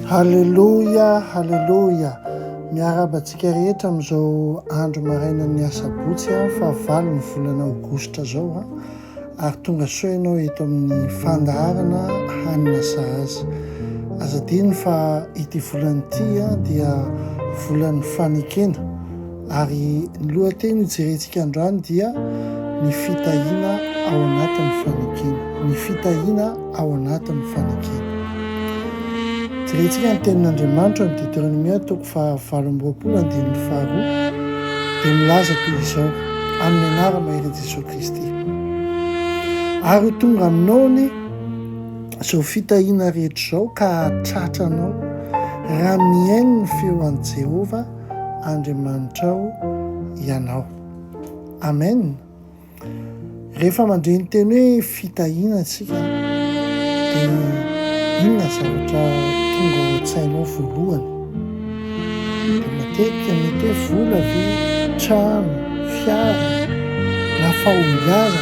Haleloia, haleloia. Miarahaba antsika rehetra amin'izao andro marainan'ny asabotsy fahavalo ny volana aogositra izao ary tonga soa ianao eto amin'ny fandaharana hanina sahaza. Aza adino fa ity volana ity dia volan'ny fanekena ary ny lohateny hojerentsika androany dia ny fitahiana ao anatin'ny fanekena. Ny fitahiana ao anatin'ny fanekena. Jerentsika ny tenin'Andriamanitra ao amin'ny Deteronomia toko faha 28 andininy faharoa dia milaza toy izao, amin'ny anara-maherin'i Jesoa Kristy. Ary ho tonga aminao anie izao fitahiana rehetra izao ka hahatratra anao, raha mihaino ny feo an'i Jehovah Andriamanitrao ianao. Amen. Rehefa mandre ny teny hoe fitahiana isika dia inona zavatra tonga ao an-tsainao voalohany? Dia matetika mety hoe vola ve, trano, fiara na fahombiazana.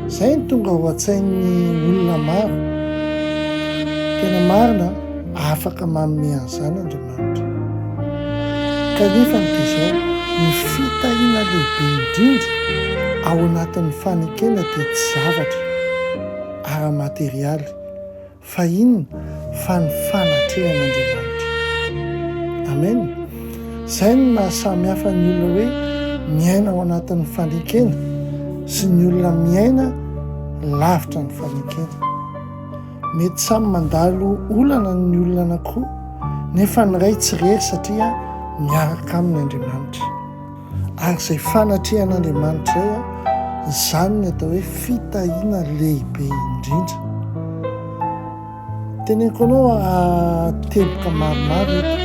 Izay no tonga ao an-tsain'ny olona maro. Tena marina, afaka manome an'izany Andriamanitra. Kanefa ny dia izao, ny fitahiana lehibe indrindra ao anatin'ny fanekena dia tsy zavatra ara-materialy, fa inona? Fa ny fanatrehan'Andriamanitra. Amen. Izay no maha samy hafa ny olona hoe miaina ao anatin'ny fanekena sy ny olona miaina lavitra ny fanekena. Mety samy mandalo olana ny olona anankiroa nefa ny iray tsy irery satria miaraka aminy Andriamanitra. Ary izay fanatrehan'Andriamanitra izay, izany no atao hoe fitahiana lehibe indrindra. Teneniko anao teboka maromaro eto.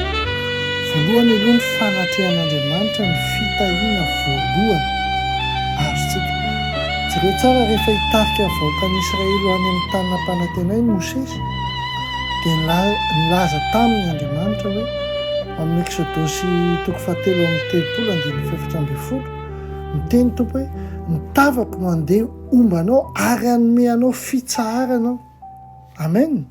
Voalohany aloha ny fanatrehan'Andriamanitra no fitahiana voalohany azontsika. Jereo tsara rehefa hitarika ny vahoakan'i Israely ho any amin'ny tany nampanantenainy Mosesy dia nilaza taminy Andriamanitra hoe amin'ny Eksodosy toko fahatelo amby telopolo andininy fahefatra ambin'ny folo, miteny ny Tompo hoe ny tavako no handeha homba anao ary hanome anao fitsaharana aho. Amen!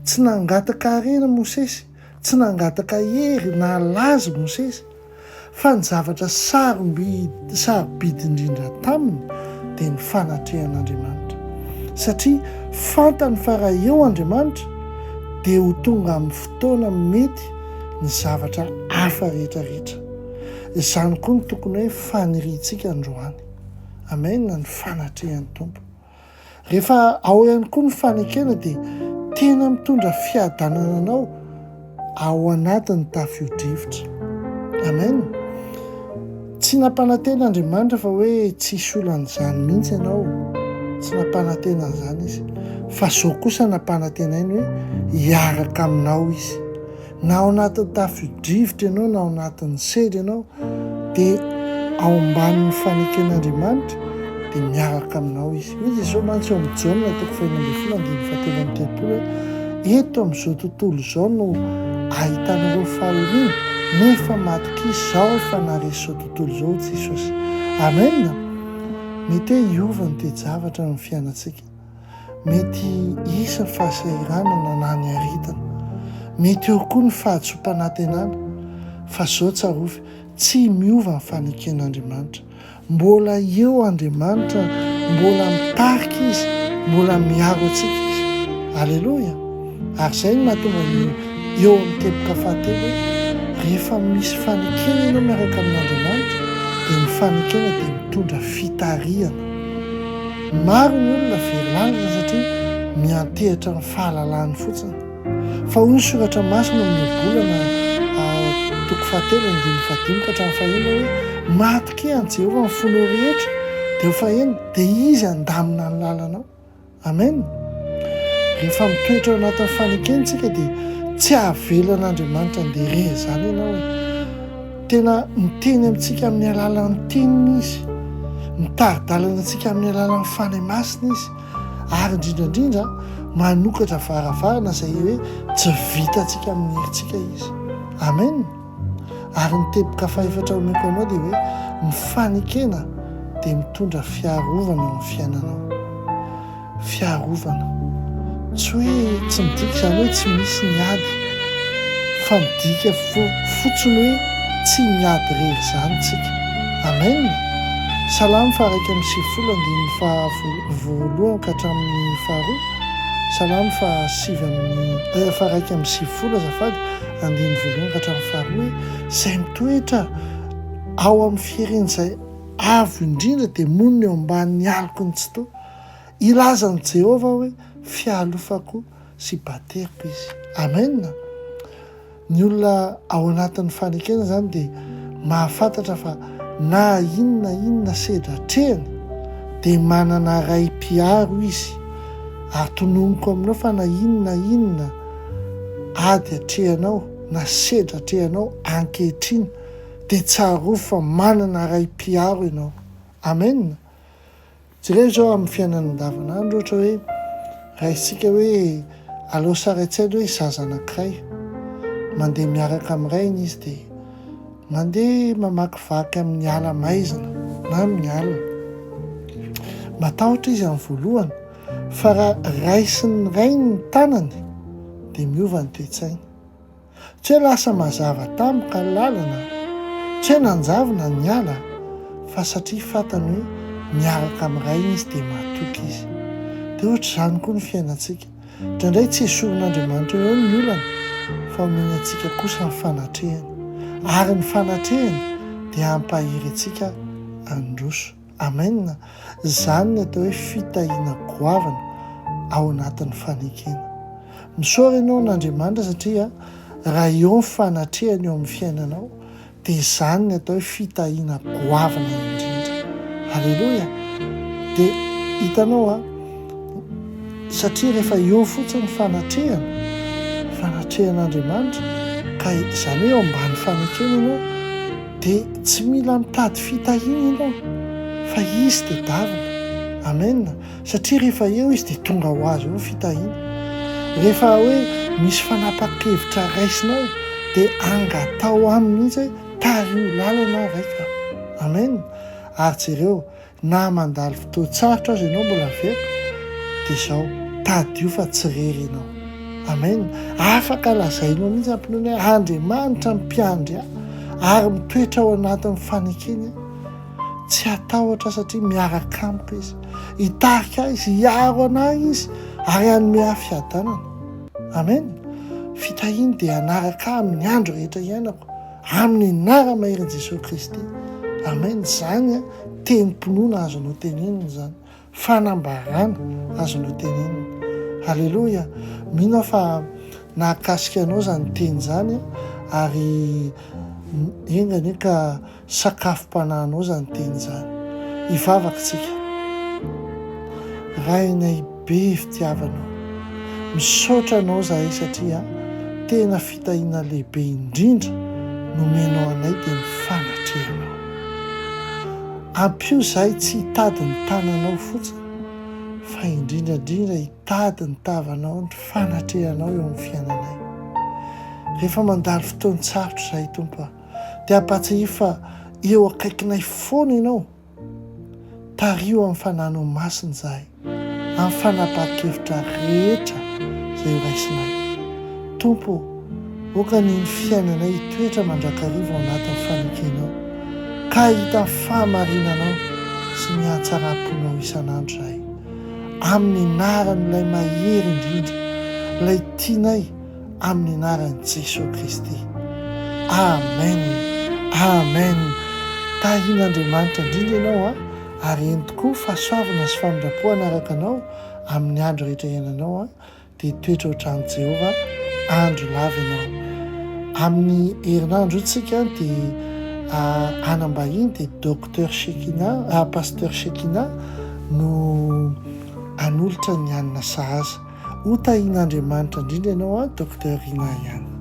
Tsy nangataka harena Mosesy, tsy nangataka hery na laza Mosesy, fa ny zavatra sarobidy sarobidy indrindra taminy dia ny fanatrehan'Andriamanitra. Satria fantany fa raha eo Andriamanitra dia ho tonga amin'ny fotoana mety ny zavatra hafa rehetra rehetra. Izany koa no tokony hoe faniriantsika androany. Amen, ny fanatrehan'ny Tompo. Rehefa ao ihany koa ny fanekena dia tena mitondra fiadanana anao ao anatin'ny tafio-drivotra. Amen. Tsy nampanantena Andriamanitra fa hoe tsy hisy olan'izany mihitsy ianao. Tsy nampanantena an'izany izy. Fa zao kosa nampanantenainy hoe hiaraka aminao izy. Na ao anatin'ny tafio-drivotra ianao na ao anatin'ny sedra ianao dia ao ambanin'ny faneken'Andriamanitra dia miaraka aminao Izy. Hoy Jesoa mantsy ao amin'ny Jaona toko faha-16 andininy fahatelo amby telopolo hoe eto amin'izao tontolo izao no ahitanareo fahoriana nefa matokia izaho efa naharesy izao tontolo izao hoy Jesosy. Amen! Mety hoe hiova ny toe-javatra amin'ny fiainantsika. Mety hisy ny fahasahiranana na ny aretina. Mety eo koa ny fahadisoam-panantenana. Fa izao tsarovy, tsy miova ny faneken'Andriamanitra. Mbola eo Andriamanitra, mbola mitarika Izy, mbola miaro antsika Izy. Aleloia! Ary izay no mahatonga ny eo amin'ny teboka fahatelo hoe, rehefa misy fanekena ianao miaraka amin'Andriamanitra, dia ny fanekena dia mitondra fitarihana. Maro ny olona very lalana satria miantehitra amin'ny fahalalany fotsiny. Fa hoy ny soratra masina amin'ny Ohabolana toko fahatelo andininy fahadimy ka hatramin'ny fahenina hoe matokia an'i Jehovah amin'ny fonao rehetra dia ho fahenina dia Izy handamina ny lalanao. Amen. Rehefa mitoetra ao anatin'ny fanekena isika dia tsy havelan'Andriamanitra handeha irery izany ianao e. Tena miteny amintsika amin'ny alalan'ny teniny Izy. Mitari-dalana antsika amin'ny alalan'ny Fanahy Masina Izy. Ary indrindra indrindra manokatra varavarana izay hoe tsy vitantsika amin'ny herintsika Izy. Amen. Ary ny teboka fahefatra omeko anao dia hoe ny fanekena dia mitondra fiarovana eo amin'ny fiainanao. Fiarovana. Tsy hoe tsy midika izany hoe tsy misy ny ady. Fa midika fotsiny hoe tsy miady irery izany tsika. Amen! Salamo faha 91 andininy faha voalohany ka hatramin'ny faharoa, Salamo faha sivy amin'ny faha 91 azafady, andininy voalohany ka hatramin'ny faharoa hoe, Izay mitoetra ao amin'ny fieren'izay avo indrindra dia monina eo ambanin'ny aloky ny Tsitoha. Hilaza an'i Jehovah aho hoe, Fialofako sy bateriko izy. Amen! Ny olona ao anatin'ny fanekena izany dia mahafantatra fa na inona inona sedra atrehiny dia manana Ray mpiaro izy. Ary tononiko aminao fa na inona inona ady atrehanao na sedra atrehanao ankehitriny dia tsarovy fa manana Ray mpiaro ianao. Amen! Jereo izao amin'ny fiainana andavanandro ohatra hoe raisintsika hoe aleo sary an-tsaina hoe zaza anankiray mandeha miaraka amin'ny rainy izy dia mandeha mamakivaky amin'ny ala maizina na amin'ny alina. Matahotra izy amin'ny voalohany fa raha raisin'ny rainy ny tanany dia miova ny toe-tsainy. Tsy hoe lasa mazava tampoka ny lalana, tsy hoe nanjavona ny ala, fa satria fantany hoe miaraka amin'ny Rainy izy dia matoky izy. Dia ohatr'izany koa ny fiainantsika. Indraindray tsy esorin'Andriamanitra eo ny olana, fa omeny antsika kosa ny fanatrehany. Ary ny fanatrehany dia hampahery antsika handroso. Amen! Izany ny atao hoe fitahiana goavana ao anatin'ny fanekena. Misaora ianao an'Andriamanitra satria raha eo ny fanatrehany eo amin'ny fiainanao dia izany ny atao hoe fitahiana goavana indrindra. Aleloia! Dia hitanao an, satria rehefa eo fotsiny ny fanatrehana, fanatrehan'Andriamanitra, ka izany hoe eo ambany fanekena ianao, Dia tsy mila mitady fitahiana ianao fa Izy tedavina. Amen. Satria rehefa eo Izy dia tonga ho azy eo ny fitahiana. Rehefa hoe misy fanapahan-kevitra raisinao dia angatao Aminy mihitsy hoe tariho lalana aho Raiko a. Amen. Ary jereo, Na mandalo fotoan-tsarotra aza ianao mbola averiko dia izao, tadidio fa tsy irery ianao. Amen. Afaka lazainao mihitsy am-pinoana hoe Andriamanitra mpiandry ahy ary mitoetra ao anatin'ny fanekeny aho. Tsy hatahotra aho satria miaraka amiko Izy. Hitarika ahy Izy, hiaro an'ahy Izy ary hanome ahy fiadanana. Amen. Fitahiany dia hanaraka ahy amin'ny andro rehetra iainako. Amin'ny anara-maherin'i Jesoa Kristy. Amen. Izany tenim-pinoana azonao tenenina izany. Fanambarana azonao tenenina. Haleloia. Mino aho fa nahakasika anao izany teny izany ary enga anie ka sakafom-panahinao izany teny izany. Hivavaka isika. Rainay be fitiavana ô, misaotra Anao izahay satria tena fitahiana lehibe indrindra nomenao anay dia ny fanatrehanao. Ampio izahay tsy hitady ny tananao fotsiny fa indrindra indrindra hitady ny tavanao, ny fanatrehanao eo amin'ny fiainanay. Rehefa mandalo fotoan-tsarotra izahay Tompo a, dia ampatsiahivo fa eo akaikinay foana Ianao. Tariho amin'ny Fananao Masina izahay, amin'ny fanapahan-kevitra rehetra izay horaisinay. Tompo ô, aoka anie ny fiainanay hitoetra mandrakariva ao anatin'ny fanekenao, ka hahita ny fahamarinanao sy ny hatsaram-ponao isan'andro izahay. Amin'ny anaran'Ilay Mahery indrindra, Ilay tianay, amin'ny anaran'i Jesoa Kristy. Amen! Amen! Tahin'Andriamanitra indrindra ianao a, ary eny tokoa fahasoavana sy famindram-po hanaraka anao amin'ny andro rehetra iainanao a, dia hitoetra ao an-tranon'i Jehovah andro lava ianao. Amin'ny herinandro io tsika dia hanam-bahiny dia Docteur Shekinah, Pasteur Shekinah no hanolotra ny hanina sahaza. Ho tahian'Andriamanitra indrindra ianao an Docteur Rina ihany.